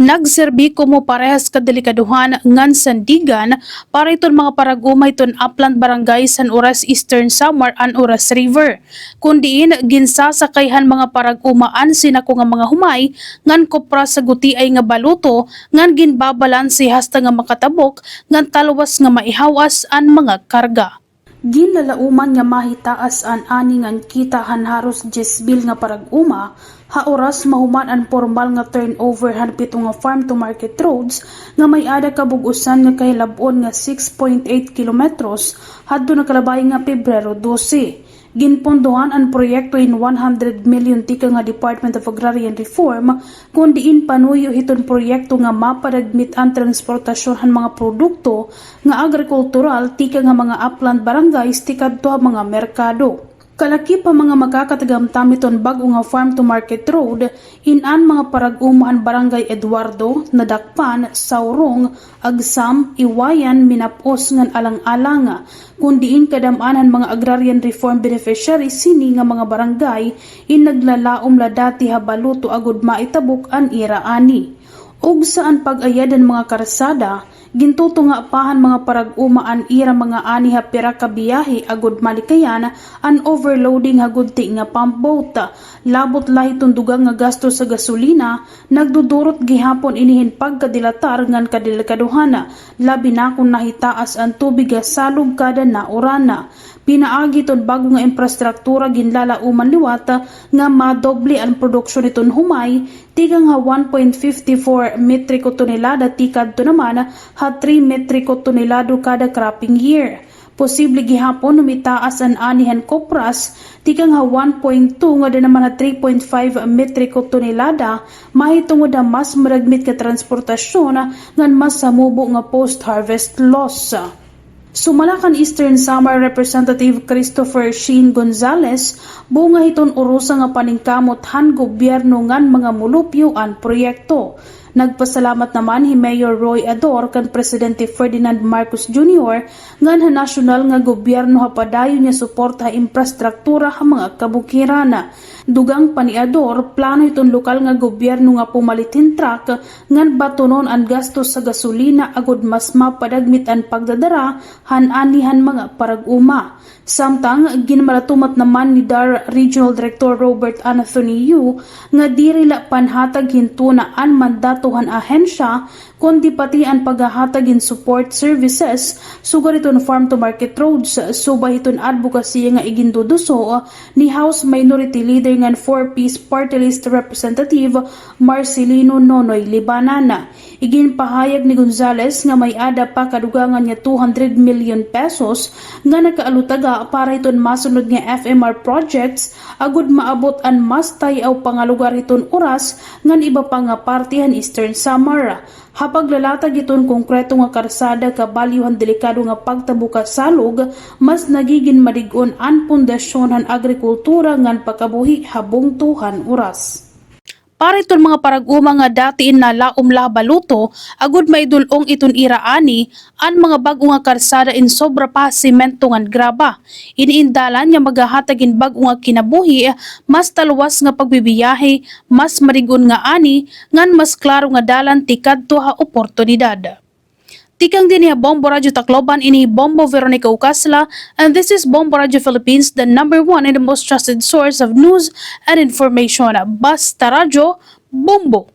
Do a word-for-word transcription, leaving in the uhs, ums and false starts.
Nagserbi komo parehas kadelikadohan ngan sandigan para hiton mga parag-uma hiton upland barangays han Oras, Eastern Samar, an Oras River. Kon diin, ginsasakay han mga parag-uma an sinako nga mga humay ngan kopra sa gutiay nga baluto ngan ginbabalanse hasta nga makatabok ngan talwas nga maihawas an mga karga. Ginlalauman nga mahitaas an ani ngan kita han haros diyes mil nga parag-uma ha oras mahuman an pormal nga turnover han pito nga farm to market roads nga may-ada kabug-osan nga kahilab-on nga six point eight kilometros hadto nakalabay nga Pebrero dose. Ginpondohan an proyekto hin one hundred milyon tikang ha Department of Agrarian Reform, kon diin panuyo hiton proyekto nga mapadagmit an transportasyon han mga produkto nga agrikultural tikang ha mga upland barangays tikadto ha mga merkado. Kalakip ha mga makakatagamtam hiton bag-o nga farm to market road, in-an mga parag-uma han Barangay Eduardo, Nadakpan, Saurong, Agsam, Iwayan, Minap-os ngan Alang-alang. Kon diin kadam-an han mga agrarian reform beneficiaries hini nga mga barangay in naglalaom la dati ha baluto agod maitabok an ira ani. Ugsa an pag-ayad han mga karsada, gintutunga pa han mga parag-uma an ira mga ani ha pira ka biyahe agod malikayan an overloading ha gudti nga pump boat. Labot la hiton dugang nga gasto sa gasolina, nagdudurot gihapon ini hin pagkadilatar ngan kadelikadohan, labi na kon nahitaas an tubig ha salog kada naoran. Pinaagi hiton bag-o nga imprastruktura ginlalauman liwat nga madoble an produksyon hiton humay, tikang ha one point fifty four metriko tonelada tikadto naman ha three metriko tonelado kada cropping year. Posible gihapon nga mitaas an ani han kopras tikang ha one point two ngada naman ha three point five metriko tonelada, mahitungod ha mas madagmit nga transportasyon ngan mas hamubo nga post-harvest loss. Sumala kan Eastern Samar Representative Christopher Sheen Gonzales, bunga hiton urosa nga paningkamot han gobyerno ngan mga mulupyo an proyekto. Nagpasalamat naman hi Mayor Roy Ador kan Presidente Ferdinand Marcos Junior ngan ha nasyonal nga gobyerno ha padayon nga suporta ha imprastruktura ha mga kabukiran. Dugang pa ni Ador, plano hiton lokal nga gobyerno nga pumalit hin truck ngan batonon an gastos sa gasolina agod mas mapadagmit an pagdadara han ani han mga parag-uma. Samtang ginmalatumat naman ni DAR Regional Director Robert Anthony Yu nga diri la panhatag hin tuna an mandato han ahensya, kundi pati an paghahatag hin support services sugad hiton farm to market roads, subay hiton adbokasiya nga iginduduso ni House Minority Leader ngan Four Ps Party List Representative Marcelino Nonoy Libanan. Iginpahayag ni Gonzales nga may-ada pa kadugangan nga two hundred million pesos nga nakaalutaga para hiton masunod nga F M R projects agod maabot an mas tay-aw pa nga lugar hiton Oras ngan iba pa nga parte han Eastern Samar. Ha paglalatag hiton konkreto nga karsada kabalyo han delikado nga pagtabok ha salog, mas nagigin madig-on an pundasyon han agrikultura ngan pakabuhi ha bungto han Oras. Para hiton mga parag-uma nga dati in nalaom la ha baluto, agod maidul-ong iton ira ani, an mga bag-o nga karsada in sobra pa ha semento ngan graba. Ini in dalan nga maghahatag hin bag-o nga kinabuhi, mas talwas nga pagbibiyahe, mas madig-on nga ani, ngan mas klaro nga dalan tikadto ha oportunidad. Tikang dinhi ha Bombo Radyo Tacloban, ini hi Bombo Veronica Ucasla, and this is Bombo Radyo Philippines, the number one and the most trusted source of news and information. Basta Radyo, Bombo!